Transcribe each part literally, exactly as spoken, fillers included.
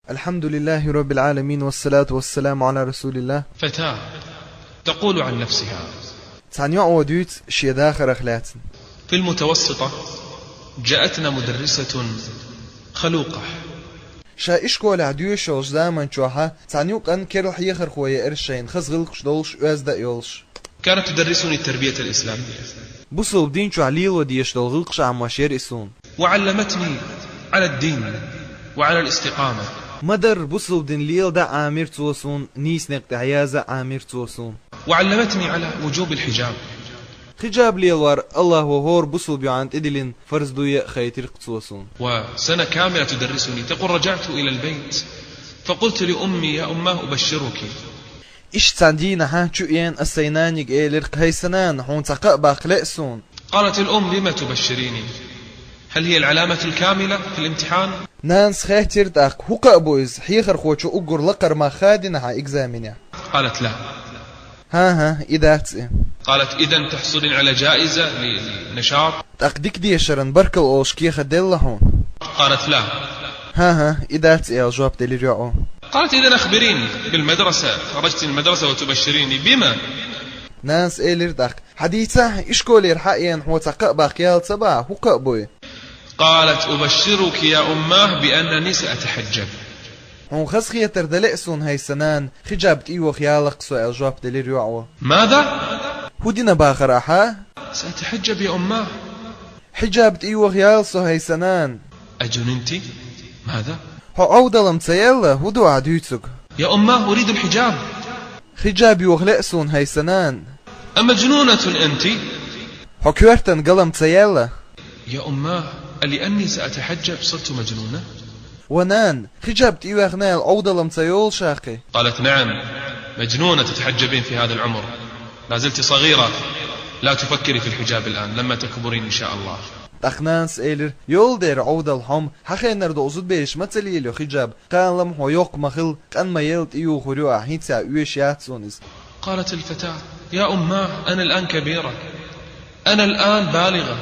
الحمد لله رب العالمين، والصلاة والسلام على رسول الله. فتاة تقول عن نفسها. Цхьан йоӀо дуьйцу шен дахарах лаьцна. في المتوسطة جاءتنا مدرسة خلوقة. Ша ишколехь доьшуш йолчу заман чохь цхьана юкъана керла хьехархо еара шайна, хаза гӀиллакхаш долуш, оьзда а йолуш. كانت تدرسني التربية الإسلامية. Бусалба дин чохь лело дезаш долу гӀиллакхаш Ӏамош яра и суна. وعلمتني على الدين وعلى الاستقامة. Ма-дарра бусалба дин леладан Ӏамийра цо суна, нийса некъа тӀехь яздан Ӏамийра цо суна. وعلمتني على وجوب الحجاب. Хиджаб лелор Аллахо хӀора бусалба йоӀана тӀедиллина фарз дуй а хайтира цо суна. وسنة كاملة تدرسني. تقول: رجعت إلى البيت فقلت لأمي: يا أماه، أبشرك. Иштта цхьана дийнахь чу а еана ас сайн нанниг элира: «ХӀай сан нана, хьуна цхьа кхаъ баккха лаьа суна». قالت الأم: لم تبشريني؟ هل هي العلامة الكاملة في الامتحان؟ Нанас хаьттира тӀаккха: «ХӀун кхаъ бу иза, хьехархочо уггар лакхара мах хадийна хьан экзаменехь?» قالت: لا. «ХӀан-хӀа, и дац и». قالت: إذن تحصلين على جائزة ل-، لنشاط. «ТӀаккха дика дешаран баркалла олуш кехат делла хьуна?» قالت: لا. «ХӀан-хӀа, и дац и», — аьлла жоп делира йоӀо. قالت: إذن أخبريني بالمدرسة، خرجت من المدرسة وتبشريني بما؟ Нанас элира тӀаккха: «Хьан дийцахь, ишколера хьаена хьо цхьа кхаъ баккха ял ца бахьа, хӀун кхаъ бу и?» قالت: أبشرك يا أماه بأنني سأتحجب. «Хьуна хазахетар дан лаьа суна, хӀай сан нана, хиджаб тӀейоха ялакх со», — аьлла жоп делира йоӀо. ماذا؟ «ХӀун дина бахара ахьа?» سأتحجب يا أماه. «Хиджаб тӀейоха яла со, хӀай сан нана». أجننت؟ ماذا؟ «Хьо Ӏовдал-м ца яьлла, хӀун ду ахьа дуьйцург?» يا أماه، أريد الحجاب. «Хиджаб йоха лаьа суна, хӀай сан нана». أمجنونة أنت؟ «Хьо коьртан гал-м ца яьлла?» يا أماه، ألأني سأتحجب صرت مجنونة؟ «Ва нана, хиджаб тӀейоьхна аьлла, Ӏовдал-м ца йолу ша кхин?» قالت: نعم، مجنونة تتحجبين في هذا العمر. لا زلت صغيرة، لا تفكري في الحجاب الآن، لما تكبرين إن شاء الله. ТӀаккха нанас элира: «Йолу дера Ӏовдал хьо-м, хьан хенара долу зудабераш ма ца лелайо хиджаб, кхана-м хьо йоккха ма хила, къан ма елла тӀеюхур ю ахьа, хӀинца а оьшуш яц суна иза». قالت الفتاة: يا أماه، أنا الآن كبيرة، أنا الآن بالغة،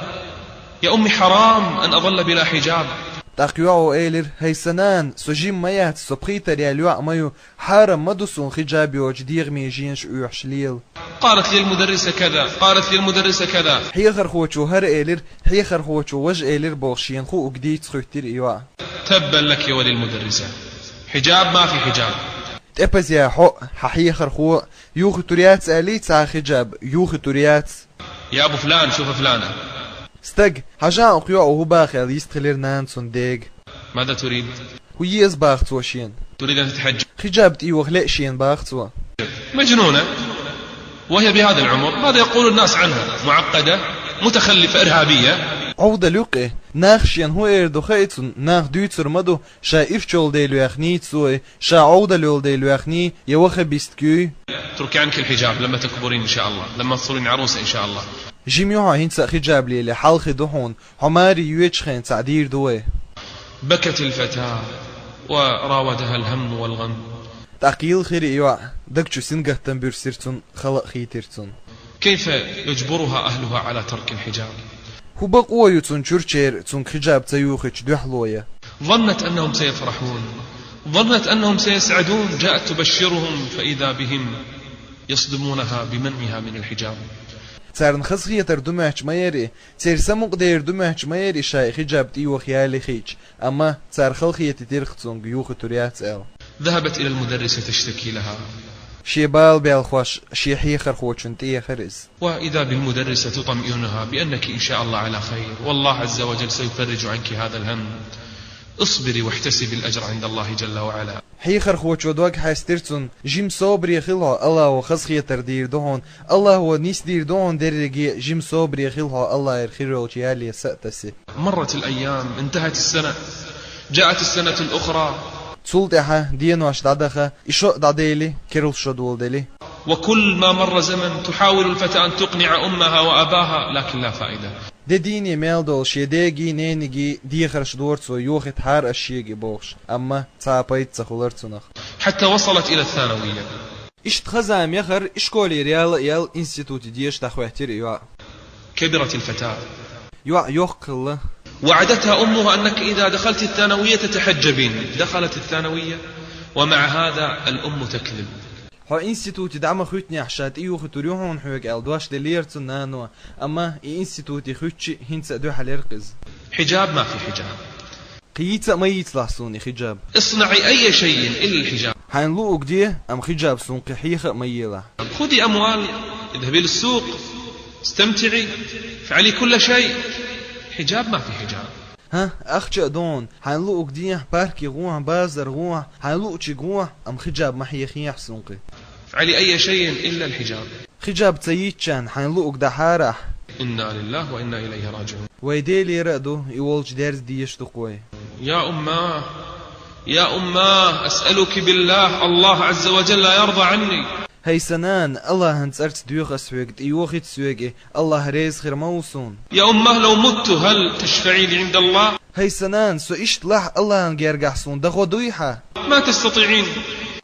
يا أمي حرام أن أظل بلا حجاب. ТӀаккха йоӀо элира: «ХӀай сан нана, со жима ма яц, со пхийтта яьлла йоӀ ма ю, хьарам ма ду суна хиджаб йоцуш дегӀан меженаш оьхуш лела». قالت للمدرسة كذا، قالت للمدرسة كذا. Хьехархочо хӀара элира, хьехархочо важа элира бохуш, шена хуург дийца хӀоьттира и йоӀ. تبا لك وللمدرسة، حجاب ما في حجاب. ТӀепаза хьо а, хьан хьехархо а, юхатур яц аьллий цхьа хиджаб, юхатур яц. يا أبو فلان، شوف فلانة. Стаг, хьажахьа оха йоӀо хӀун боху аьлла, йистхилира нана цуьнан дега. ماذا تريد؟ ХӀун еза боху цо шена? تريد أن تتحجب؟ Хиджаб тӀейоха лаьа шена боху цо. مجنونة، وهي بهذا العمر، ماذا يقول الناس عنها؟ معقدة، متخلفة، إرهابية. Ӏовдал ю-кх и. Нах шена хӀун эр ду хаьий цунна, нах дуьйцур ма ду, ша ирча йолу дела йоьхний цо и, ша Ӏовдал йолу дела йоьхний, я ваххабист куьй. اتركي عنك الحجاب لما تكبرين إن شاء الله، لما تصيرين عروسة إن شاء الله. Жима ю хьо хӀинца а хиджаб лело, хьалхе ду хьуна, хьо маре йоьдучу хенахь цхьаъ дийр ду вай. بكت الفتاة وراودها الهم والغم. ТӀаккха йилхира и йоӀ, даг чу сингаттам буьрсира цунна, хала а хийтира цунна. كيف يجبرها أهلها على ترك الحجاب؟ ХӀун бакъо ю цунна чуьрчеран, цуьнга хиджаб ца юхийча дуьхьало ян? ظنت أنهم سيفرحون، ظنت أنهم سيسعدون، جاءت تبشرهم فإذا بهم يصدمونها بمنعها من الحجاب. Царна хазахетар ду моьттуш ма яра и, церан самукъадер ду моьттуш ма яра и, ша и хиджаб тӀейоха яьлла хиъча, амма цара халахетийтира-кх цуьнга, юхатур яц аьлла. ذهبت إلى المدرسة تشتكي لها. Шен бала белхош шен хьехархочунна тӀеэхира иза. وإذا بالمدرسة تطمئنها بأنك إن شاء الله على خير، والله عز وجل سيفرج عنك هذا الهم، اصبري واحتسبي الأجر عند الله جل وعلا. Хьехархочо дог хьаьстира цунна: «Жима собаре хила хьо, Аллахо хазахетар дийр ду хьуна, Аллахо нисдийр ду хьуна дерриге, жима собаре хила хьо, Аллахера хир йолчу яле са а тасий». مرت الأيام، انتهت السنة، جاءت السنة الأخرى. Цул тӀаьхьа денош дӀадаха, и шо а дӀадели, керла шо доладели. وكل ما مر زمن تحاول الفتاة أن تقنع أمها وأباها، لكن لا فائدة. Де дийне мел долу шен дегий, ненигий дехарш дора цо, йохийтахьара ас шега и бохуш, амма цхьа а пайда ца хуьлура цунах. حتى وصلت إلى الثانوية. Иштта хан-зама яхара, ишколера яла а яьлла, институте деша дӀахӀоьттира и йоӀ. كبرت الفتاة. ЙоӀ йоккха хилла. وعدتها أمها أنك إذا دخلت الثانوية تتحجبين. دخلت الثانوية، ومع هذا الأم تكذب. Хьо институте дӀа ма хуьттинехь, ша тӀеюхуьйтур ю хьуна хьоьга аьлла дош деллера цунна нано, амма и институте хуьттича а хӀинца а дуьхьал яра-кх иза. حجاب ما في حجاب. Кхин йийца а ма йийцалахь суна и хиджаб. اصنعي أي شيء إلا الحجاب. Хьайна луъург де, амма хиджаб суна кхин хьеха а ма елахь. خذي أموال، اذهبي للسوق، استمتعي، افعلي كل شيء. حجاب ما في حجاب. ХӀа, ахча а догӀун, хьайна луъург дехьа, парке гӀохьа, базар гӀохьа, хьайна луъучуьнга гӀохьа, амма хиджаб ма хьехахьа суна кхин. افعلي أي شيء إلا الحجاب. Хиджаб ца йийцчарна хьайна луъург дӀахьарахь. إنا لله وإنا إليه راجعون. Вай Делера а ду, и волчу дерза дезаш ду-кх вай. يا أماه، يا أماه، أسألك بالله، الله عز وجل لا يرضى عني. ХӀай сан нана, АллахӀан цӀарца доьху ас хьоьга, тӀейохийта соьга и, АллахӀ реза хир ма ву суна. يا أماه، لو مت هل تشفعي لي عند الله؟ ХӀай сан нана, со иштта лахь АллахӀан гергахь суна дан гӀо дуй хьан? ما تستطيعين.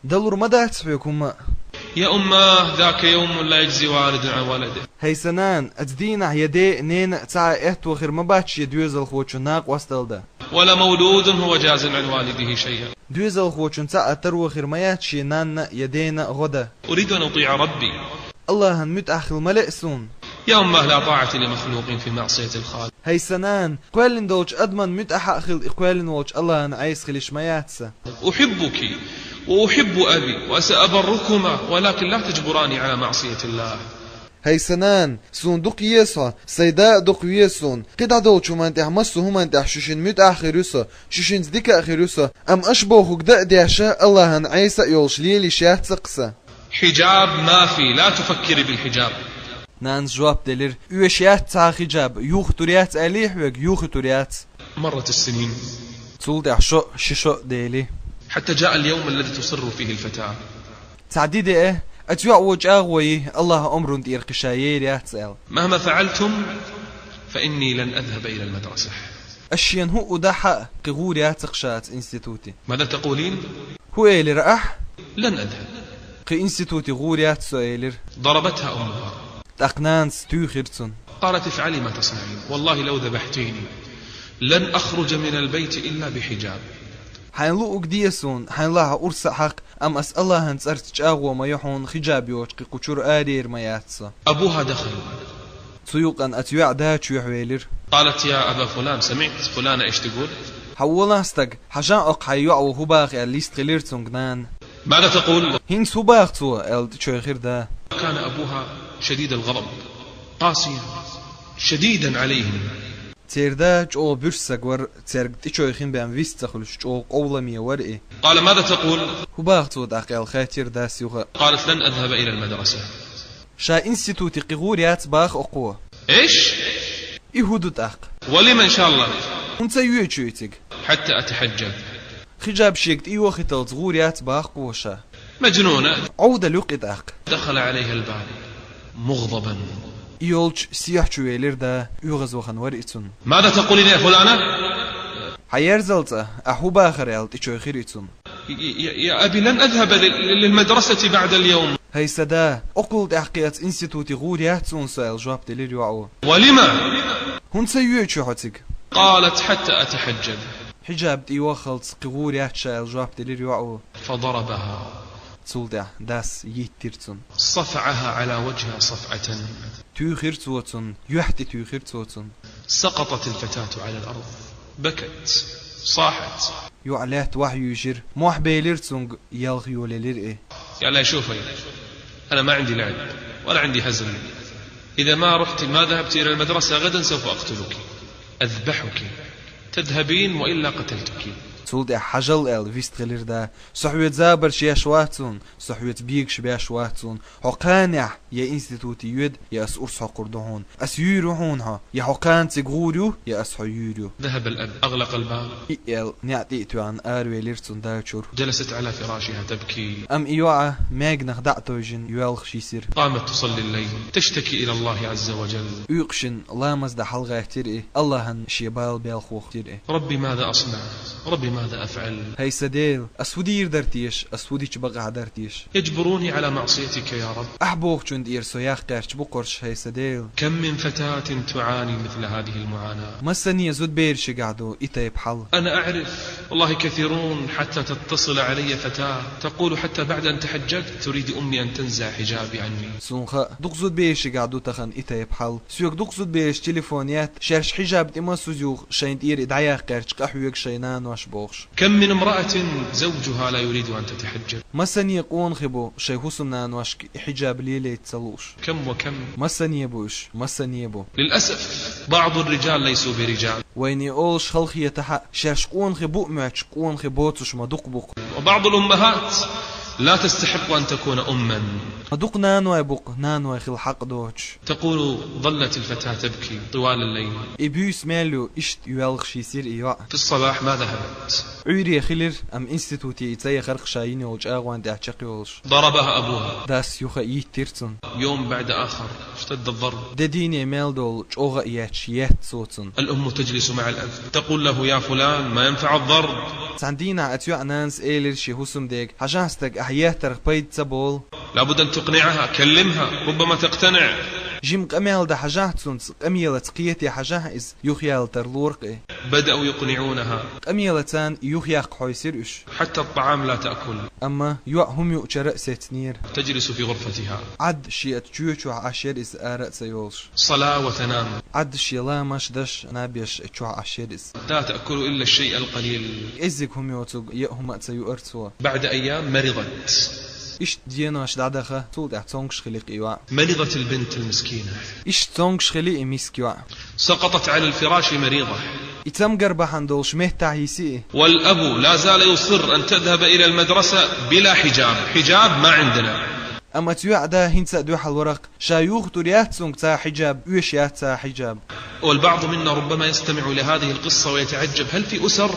Далур ма дац хьоьга хӀумма а. يا أماه، ذاك يوم لا يجزي والد عن ولده. ХӀай сан нана, оцу дийнахь я де а, нена а цхьа а аьтто хир ма бац шен доьзалхочун накъосталла дан. ولا مولود هو جاز عن والده شيئا. Доьзалхочун цхьа а таро хир ма яц шен нанна а, я дена а гӀо дан. أريد أن أطيع ربي. АллахӀан муьтӀахь хила ма лаьа суна. يا أماه، لا طاعة لمخلوق في معصية الخالق. ХӀай сан нана, кхоьллина долчу адаман муьтӀахь а хила, и кхоьллина волчу АллахӀан Ӏеса хила йиш ма яц сан. أحبك وأحب أبي وسأبركما، ولكن لا تجبراني على معصية الله. ХӀай сан нана, суна дукха еза хьо, сайн да а дукха веза суна. Кхин дӀадолчу хӀуманна тӀехь, массо а хӀуманна тӀехь шу шина муьтӀахь а хир ю со, шу шинца дика а хир ю со, амма аша бохург дан а деш, АллахӀан Ӏеса а йолуш лела йиш яц-кх сан. حجاب ما في، لا تفكري بالحجاب. Нанас жоп делира: «Оьшуш яц цхьа а хиджаб, юхуьйтур яц аьллий хьоьга, юхуьйтур яц». مرت السنين. Цул тӀаьхьа шо а, ши шо а дели. حتى جاء اليوم الذي تصر فيه الفتاة. Цхьа ди деа, оцу йоӀа чӀагӀо йи, АллахӀан омрана тӀера кхин ша ер яц аьлла. مهما فعلتم فإني لن أذهب إلى المدرسة. Ас шена хӀуъа дахь а, кхин гӀур яц-кх ша оцу институте. ماذا تقولين؟ ХӀун элира ахь? لن أذهب. Кхин институте гӀур яц со, элира. ضربتها أمها. ТӀаккха нанас туьйхира цунна. قالت: افعلي ما تصنعين، والله لو ذبحتيني لن أخرج من البيت إلا بحجاب. Хьайна луъург де суна, хьайна лахь урс а хьакха, амма ас АллахӀан цӀарца чӀагӀо ма йо хьуна, хиджаб йоцуш кхин кху чуьра араяр ма яц со. أبوها دخل. Цу юкъана оцу йоӀан да чоьхьавелира. قالت: يا أبا فلان، سمعت فلانة إيش تقول؟ Хьан волахь стаг, хьажал хьо, хьайн йоӀа хӀун боху аьлла, йистхилира цуьнга нана. ماذا تقول؟ ХӀинца хӀун боху цо аьлла, тӀечоьхира да. كان أبوها شديد الغضب، قاسيا، شديدا عليهم. Церан да чӀогӀа буьрса стаг вара, цаьрга тӀечоьхна бен вист ца хуьлуш, чӀогӀа къовламе вара и. قال: ماذا تقول؟ ХӀун боху цо тӀаккха аьлла, хаьттира дас юха. قالت: لن أذهب إلى المدرسة. Ша институте кхин гӀур яц боху-кх кхо. إيش؟ И хӀун ду тӀаккха? ولم إن شاء الله؟ ХӀунда ца йоьчу ю цига? حتى أتحجب. Хиджаб шега тӀейохийталц гӀур яц боху-кх кхо ша. مجنونة. Ӏовдал ю-кх и тӀаккха. دخل عليها الباب مغضبا. И йолчу сехьа чу велира да, оьгӀазвахана вара и цунна. ماذا تقولين يا فلانة؟ Хьан ерзал цӀа, ахь хӀун бахара аьлла, тӀечоьхира и цунна. يا، يا، يا أبي، لن أذهب لل-، للمدرسة بعد اليوم. ХӀай сан да, оккхул тӀаьхьа кхин оцу институте гӀур яц суна со аьлла, жоп делира йоӀо. ولم؟ ХӀунда ца йоьчу ю хьо цига? قالت: حتى أتحجب. Хиджаб тӀейоххалц кхин гӀур яц ша аьлла, жоп делира йоӀо. فضربها. Цул тӀаьхьа дас йиттира цунна. صفعها على وجهها صفعة. Туьйхира цо цунна, юьхь тӀе туьйхира цо цунна. سقطت الفتاة على الأرض، بكت، صاحت. ЙоӀ лаьтта вахьа юьйшира, мохь белира цуьнга, ялх йолаелира и. قال لها: شوفي، أنا ما عندي لعب ولا عندي هزل. إذا ما رحت، ما ذهبت إلى المدرسة غدا سوف أقتلك، أذبحك، تذهبين وإلا قتلتك. Цул тӀаьхьа хьажал аьлла вистхилира да. Со хьоьца забарш еш вац хьуна, со хьоьца бегаш беш вац хьуна. Хьо кханехь я институте йоьду, я ас урс хьокхур ду хьуна. Ас юьйр ю хьуна хьо, я хьо кхана цига гӀур ю, я ас хьо юьйр ю. ذهب الأب، أغلق الباب. И аьлла, неӀ тӀе а тоьхна, аравелира цунна да чуьра. جلست على فراشها تبكي. Амма и йоӀ маьгнах дӀа а тевжина, йоьлхуш йисира. قامت تصلي الليل، تشتكي إلى الله عز وجل. Уьйкъашна ламаз дан хьалагӀаьттира и, АллахӀана шен бала белхахойтира и. رب، ماذا أصنع؟ رب، ماذا أفعل؟ ХӀай са Дела, ас фу дийр дар теша, ас фу дича бакъахьа дар теша? يجبروني على معصيتك يا رب. Ахь бохучун тӀера со яккха гӀерташ бу кхорш, хӀай са Дела. كم من فتاة تعاني مثل هذه المعاناة. Массане зудберашкахь ду и тайпа хьал. أنا أعرف والله كثيرون حتى تتصل علي فتاة تقول حتى بعد أن تحجبت تريد أمي أن تنزع حجابي عني. Сона хаьа, дукха зудберашкахь ду тахан и тайпа хьал. Соьга дукха зудбераш телефон етт, шаьш хьижаб тӀе ма сузйух, шайна тӀера и дӀаяккха гӀерташ къахьоьгу шоай наношка бохуш. كم من امرأة زوجها لا يريد أن تتحجب. Массане къонахий бу шоай хӀусамнаношка и хьижаб лелайта ца лууш. كم وكم. Массане бу уьш, массане бу. للأسف بعض الرجال ليسوا برجال. Вайна олуш халахетахь а, шаьш къонахий бу а моьттуш, къонахий боцуш ма дукха бу-кх. وبعض الأمهات لا تستحق أن تكون أما. Ма дукха наной бу-кх, наной хила хьакъ доцуш. تقول: ظلت الفتاة تبكي طوال الليل. И буьйса мел ю, иштта йоьлхуш йисира и йоӀ. في الصباح ما ذهبت. Ӏуьйре хилира, амма институте и ца яхара-кх ша йина йолу чӀагӀонна тӀехь чекхйолуш. ضربها أبوها. Дас юха йиттира цунна. يوم بعد آخر اشتد الضرب. Де-дийне мел долу чӀогӀа а етташ, етта цо цунна. الأم تجلس مع الأب تقول له: يا فلان، ما ينفع الضرب. Цхьана дийнахь оцу йоӀа нанас элира шен хӀусамдега: «Хьажахьа, стаг, ахь еттарх пайда ца болу». لابد أن تقنعها، كلمها، ربما تقتنع. Жима къамел дан хьажахьа цунца, къамелаца кхета хьажахьа иза, юхаяла тарлора-кх и. بدأوا يقنعونها. Къамелаца царна юхаяккха хьовсийра уьш. حتى الطعام لا تأكل. Амма йоӀ хӀума юучара а сецнера. تجلس في غرفتها. Ӏад шен оцу чоь чохь Ӏаш яра иза, ара а ца йолуш. صلاة وتنام. Ӏад шен ламазаш деш, наб еш чохь Ӏаш яра иза. لا تأكل إلا الشيء القليل. КӀеззиг хӀума йоцург яа хӀума а ца юара цо. بعد أيام مرضت. Иштта денош дӀадаха, цул тӀаьхьа цомгуш хили-кх и йоӀ. مرضت البنت المسكينة. Иштта цомгуш хили и миска йоӀ. سقطت على الفراش مريضة. И цамгар бахьана долуш меттахь йиси и. والأب لا زال يصر أن تذهب إلى المدرسة بلا حجاب. حجاب ما عندنا. Амма оцу йоӀа да хӀинца а дуьхьал вара-кх, ша юхатур яц цуьнга цхьа хьижаб, оьшуш яц цхьа хьижаб. والبعض منا ربما يستمع إلى هذه القصة ويتعجب: هل في أسر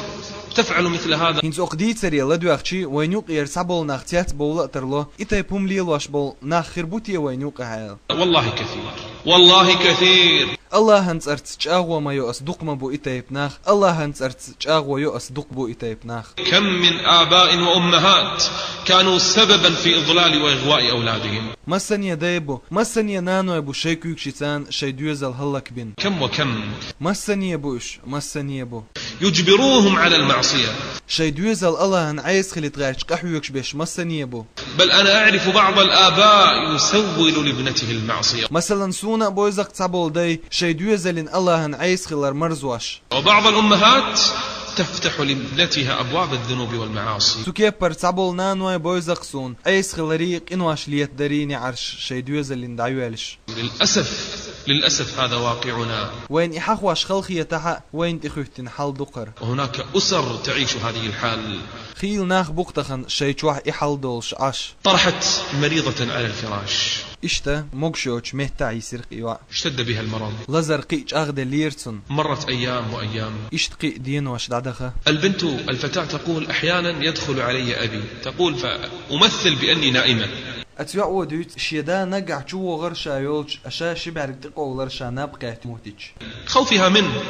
تفعل مثل هذا؟ ХӀинца оцу дийцаре ладоьгӀчи, вайна юкъера цхьаболу нах цецбовла а тарло, и тайпа хӀума лелош болу нах хир бу те вайна юкъахь аьлла. والله كثير. والله كثير. АллахӀан цӀарца чӀагӀо ма йо ас, дукха ма бу и тайпа нах, АллахӀан цӀарца чӀагӀо йо ас, дукха бу и тайпа нах. كم من آباء وأمهات كانوا سببا في إضلال وإغواء أولادهم. Массане дай бу, массане наной бу шайн куьйгашца шайн доьзал хӀаллакбина. كم وكم. Массане бу уьш, массане бу. يجبروهم على المعصية. Шайн доьзал АллахӀан Ӏеса хилийта гӀерташ къахьоьгуш берш массане бу. بل أنا أعرف بعض الآباء يسول لابنته المعصية. Масалан, суна а бойза-кх цхьаболу дай шайн доьзална АллахӀан Ӏеса хилар марзош. وبعض الأمهات تفتح لابنتها أبواب الذنوب والمعاصي. Цу кеппара цхьаболу наной бойза-кх суна, Ӏеса хиларий, къинош летадарий неӀарш шайн доьзална дӀайоьллуш. للأسف، للأسف هذا واقعنا. Вайна и хьахош халахетахь а, вайна тӀехӀоьттина хьал ду-кх хӀара. وهناك أسر تعيش هذه الحال. Хийла нах бу-кх тахана шайн чохь и хьал долуш Ӏаш. طرحت مريضة على الفراش. Иштта могуш йоцучу меттахь йисира-кх и йоӀ. اشتد بها المرض. Лазар кхин а чӀагӀделлера цунна. مرت أيام وأيام. Иштта кхин а денош дӀадаха. البنت، الفتاة تقول: أحيانا يدخل علي أبي. تقول: فأمثل بأني نائمة. Оцу йоӀо дуьйцу, шен да наггахь чу вогӀура ша йолчу, ша ши бӀаьрг тӀекъовлура ша наб кхетта моттича. خوفها منه.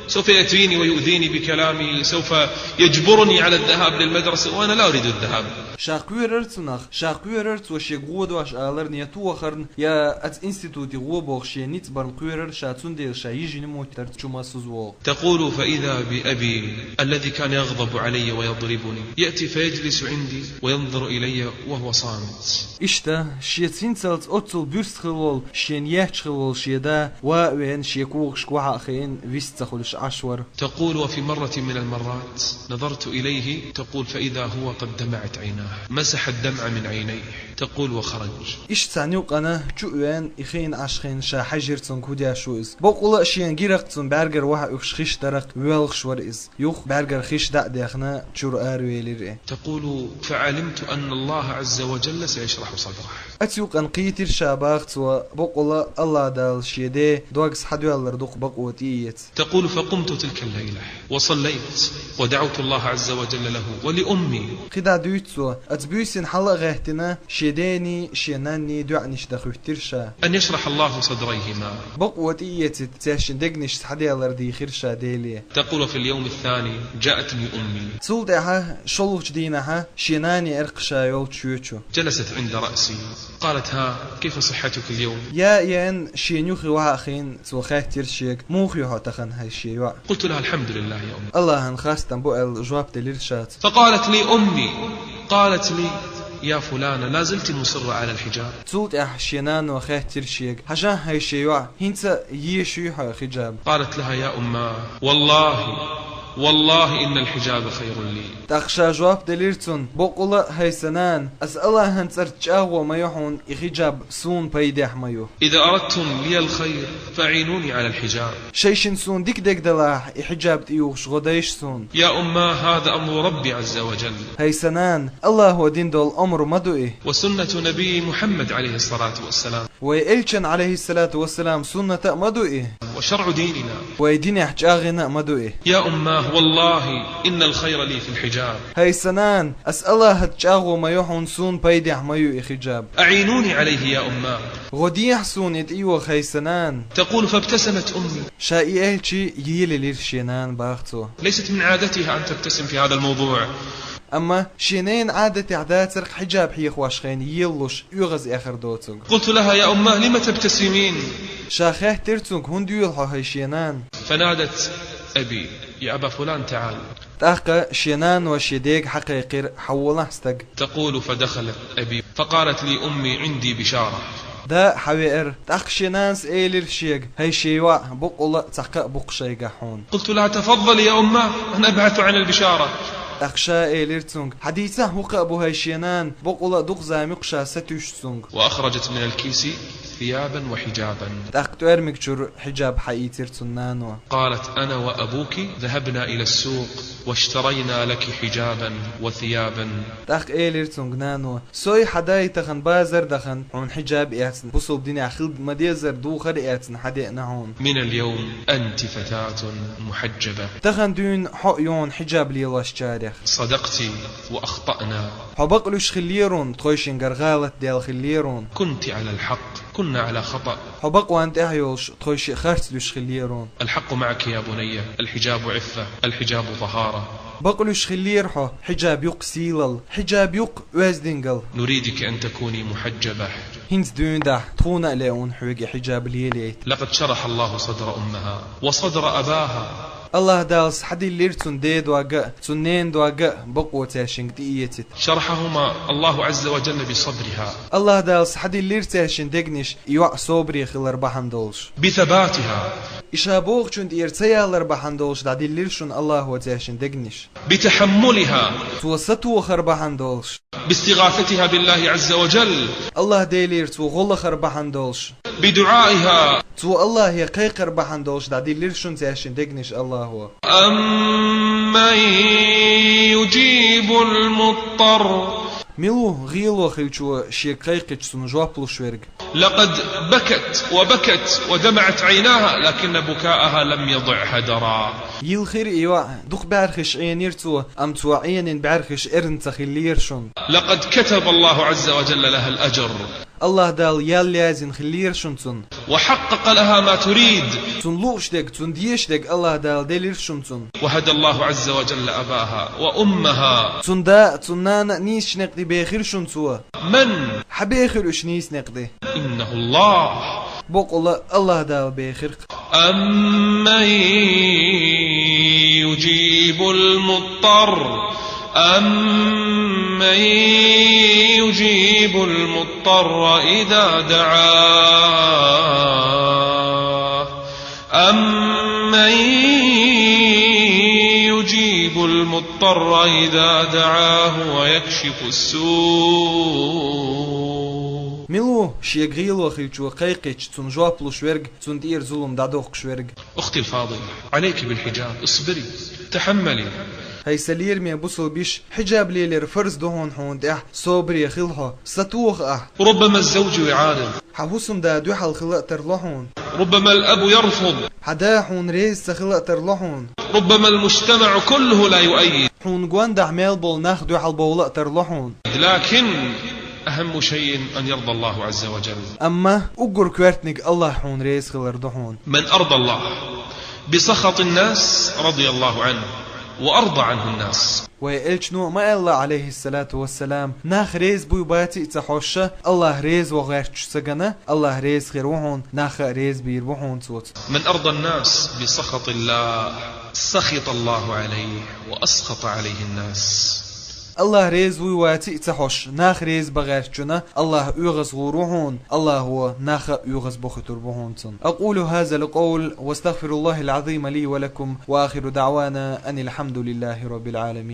سوف يأتيني ويؤذيني بكلامه، سوف يجبرني على الذهاب للمدرسة وأنا لا أريد الذهاب. Ша кхоьрура цунах, ша кхоьрура цо шега гӀо дош аларна, я тӀе вахарна, я оцу институте гӀо бохуш шен ницкъ барна кхоьрура ша, цундела ша йижина моттара чу ма суза вогӀу. تقول: فإذا بأبي الذي كان يغضب علي ويضربني يأتي فيجلس عندي وينظر إلي وهو صامت. Иштта, шеца хӀинцалц оццул буьрса хилла волу, шена етташ хилла волу шен да, ван а веана, шен когашка охьа а хиъна, вист ца хуьлуш Ӏаш вара. تقول: وفي مرة من المرات نظرت إليه، تقول: فإذا هو قد دمعت عيناه، مسح الدمع من عينيه، تقول: وخرج. Иштта цхьана юкъана чу а веана, и хиъна Ӏаш хиъна ша хьаьжира цуьнга хӀун деш ву иза. Бакъволуш а шена гира-кх цунна бӀаьргара охьа уьхуш хиш дара-кх, воьлхуш вара иза. Юха бӀаьргара хиш дӀа а дехна, чуьра аравелира и. تقول: فعلمت أن الله عز وجل سيشرح Оцу юкъана кхийтира ша, бах цо, бакъволу АллахӀ Дала шен ден догца хьадоьллар дукха бакъо тӀеэца. تقول: فقمت تلك الليلة وصليت ودعوت الله عز وجل له ولأمي. КхидӀа дуьйцу цо, оцу буьйсанна хьала а гӀаьттина, шен дений, шен нанний доӀанаш дан хӀоьттира ша. أن يشرح الله صدريهما. Бакъо тӀеэцийта, цаьршинна дегнаш схьаделлар дийхира ша Деле. تقول: في اليوم الثاني جاءتني أمي. Цул тӀаьхьа шолгӀачу дийнахьа шен нана эцна ша йолчу шоьчу. جلست عند رأسي. قالت: ها، كيف صحتك اليوم؟ Яа еана, шен юххе вахьа а хиъна, цо хаьттира шега: «Муха ю хьо тахана, хӀай шен йоӀ?» قلت لها: الحمد لله يا أم. «АллахӀан хастам бу», аьлла, жоп делира ша цунна. فقالت لي أمي، قالت لي: يا فلانة، لا زلت مصرة على الحجاب؟ Цул тӀаьхьа шен нано хаьттира шега: «Хьажахь, хӀай шен йоӀ, хӀинца а езаш юй хьо хиджаб?» قالت لها: يا أماه، والله، والله إن الحجاب خير لي. ТӀаккха ша жоп делира цунна: «Бакъволу а, хӀай сан нана, аса АллахӀан цӀарца чӀагӀо ма ю хьуна, и хиджаб суна пайдехь ма ю. إذا أردتم لي الخير فأعينوني على الحجاب. Шайшинна суна дика дерг далахь, и хиджаб тӀеюхуш гӀо дайша суна». يا أماه، هذا أمر ربي عز وجل. ХӀай сан нана, АллахӀо дина долу омра ма ду и. وسنة نبي محمد عليه الصلاة والسلام. Вай элчан, Ӏалайхиссалату вассалам, сунната а ма ду и. وشرع ديننا. Вай динехь чӀагӀйина а ма ду и. يا أماه، والله إن الخير لي في الحجاب. ХӀай сан нана, аса АллахӀаца чӀагӀо ма ю хьуна, суна пайдехь ма ю и хиджаб. أعينوني عليه يا أماه. ГӀо дехьа суна и тӀейоха, хӀай сан нана. تقول: فابتسمت أمي. Ша и аьлча, елаелира шен нана, бах цо. ليست من عادتها أن تبتسم في هذا الموضوع. Амма шен ненан Ӏадатехь дацара хиджаб хьехош хенахь елалуш, оьгӀаз эхар доцург. قلت لها: يا أماه، لم تبتسمين؟ Ша хаьттира цуьнга: «ХӀунда йоьлу хьо, хӀай шен нана?» فنادت أبي: يا أبا فلان، تعال. ТӀаккха шен нано шен дега хьакхайкхира: «Хьаволахь, стаг». تقول: فدخلت أبي فقالت لي أمي: عندي بشارة. Да хьавеара, тӀаккха шен нанас элира шега: «ХӀай шен йоӀ, бакъволу а цхьа кхаъ бу-кх шайгахь хьуна». قلت لها: تفضلي يا أماه، أنا أبحث عن البشارة. ТӀаккха ша элира цуьнга: «Хьадийцахь, хӀун кхаъ бу, хӀай шен нана, бакъволу а дукха зама ю-кх ша сатуьйсу цуьнга». وأخرجت من الكيس ثيابا وحجابا. ТӀаккха тӀоьрмиг чуьра хиджаб хьаийцира цунна нано. قالت: أنا وأبوك ذهبنا إلى السوق واشترينا لك حجابا وثيابا. ТӀаккха элира цуьнга нано: «Сой хьан дай тахана базар дахана, хьуна хиджаб эцна, бусалба динехь хила ма-деззара духар эцна хьан деана хьуна. من اليوم أنت فتاة محجبة. Тахана дуьйна хьо а ю хьуна хиджаб лелочарех». صدقت وأخطأنا. Хьо бакълуьйш хиллера хьуна, тхойшингара гӀалат даьлла хиллера хьуна. كنت على الحق، كنا على خطأ. Хьо бакъонан тӀехь йолуш, тхойшиъ харц луьйш хиллера хьуна. الحق معك يا بني، الحجاب عفة، الحجاب طهارة. Бакълуьйш хиллера хьо, хиджаб ю-кх сийлалла, хиджаб ю-кх оьздангалла. نريدك أن تكوني محجبة. ХӀинца дуьйна дахь, тхуна а лаьа хьоьга и хиджаб лелайта. لقد شرح الله صدر أمها وصدر أباها. АллахӀ Дала схьадиллира цуьнан ден дог а, цуьнан ненан дог а, бакъо цаьршинга тӀеэцийта. شرحهما الله عز وجل بصبرها. АллахӀ Дала схьадиллира цаьршинна дегнаш, и йоӀ собаре хилар бахьана долуш. بثباتها. И ша бохучунна тӀера ца ялар бахьана долуш дӀадиллира шуна АллахӀо цаьршинна дегнаш. بتحملها. Цо сатохар бахьана долуш. باستغاثتها بالله عز وجل. АллахӀ Делера цо гӀо лахар бахьана долуш. بدعائها. Цо АллахӀе кхайкхар бахьана долуш дӀадиллира шуна цаьршинна дегнаш АллахӀо. أمن يجيب المضطر. Мила ву гӀело хиллачо шега кхайкхича цунна жоп луш верг? لقد بكت وبكت ودمعت عيناها، لكن بكاءها لم يضع هدرا. Йилхира и йоӀ, дукха бӀаьрхиш Ӏенийра цо, амма цо Ӏенийна бӀаьрхиш эрна ца хиллера шуна. لقد كتب الله عز وجل لها الأجر. АллахӀ Дала ял яздина хиллера шуна цунна. وحقق لها ما تريد. Цунна лууш дерг, цунна дезаш дерг АллахӀ Дала делира шуна цунна. وهدى الله عز وجل أباها وأمها. Цунна да, цунна нана а нийсачу некъ тӀе бехира шуна цо. من؟ Хьан бехира уьш нийса некъ тӀе? إنه الله. Бакъволу а АллахӀ Дала бехира-кх. أمن يجيب المضطر، أمن يجيب المضطر إذا دعاه، أمن يجيب المضطر إذا دعاه ويكشف السوء. Мила ву шега гӀело хиллачо кхайкхича цунна жоп луш верг, цунна тӀера зулам дӀадоккхуш верг? أختي الفاضلة، عليك بالحجاب، اصبري، تحملي. ХӀай са лераме бусалба йиша, хьиджаб лелар фарз ду хьона хьона тӀехь, собаре хила хьо, сатоха ахь. ربما الزوج يعارض. Хьан хӀусамда дуьхьал хила а тарлу хьона. ربما الأب يرفض. Хьан да хьона реза ца хила а тарлу хьона. ربما المجتمع كله لا يؤيد. Хьона гондахь мел болу нах дуьхьал бовла а тарлу хьона. لكن أهم شيء أن يرضى الله عز وجل. Амма уггар коьртаниг Аллахь хьона реза хилар ду хьона. من أرضى الله بسخط الناس رضي الله عنه وأرضى عنه الناس. Вай элчано а ма аьлла, Ӏалайхиссалату вассалам, нах реза буй баций ца хьожуш, Аллахь реза ван гӀерташ ца гана, Аллахь реза хир ву хьона, нах а реза бийр бу хьона цо. من أرضى الناس بسخط الله سخط الله عليه وأسخط عليه الناس. Аллахь реза вуй ваций ца хьожуш, нах реза бан гӀертачунна Аллахь оьгӀаз гӀур ву хьона, Аллахьо нах а оьгӀаз бохуьйтур бу хьона цунна. أقول هذا القول وأستغفر الله العظيم لي ولكم وآخر دعوانا أن الحمد لله رب العالمين.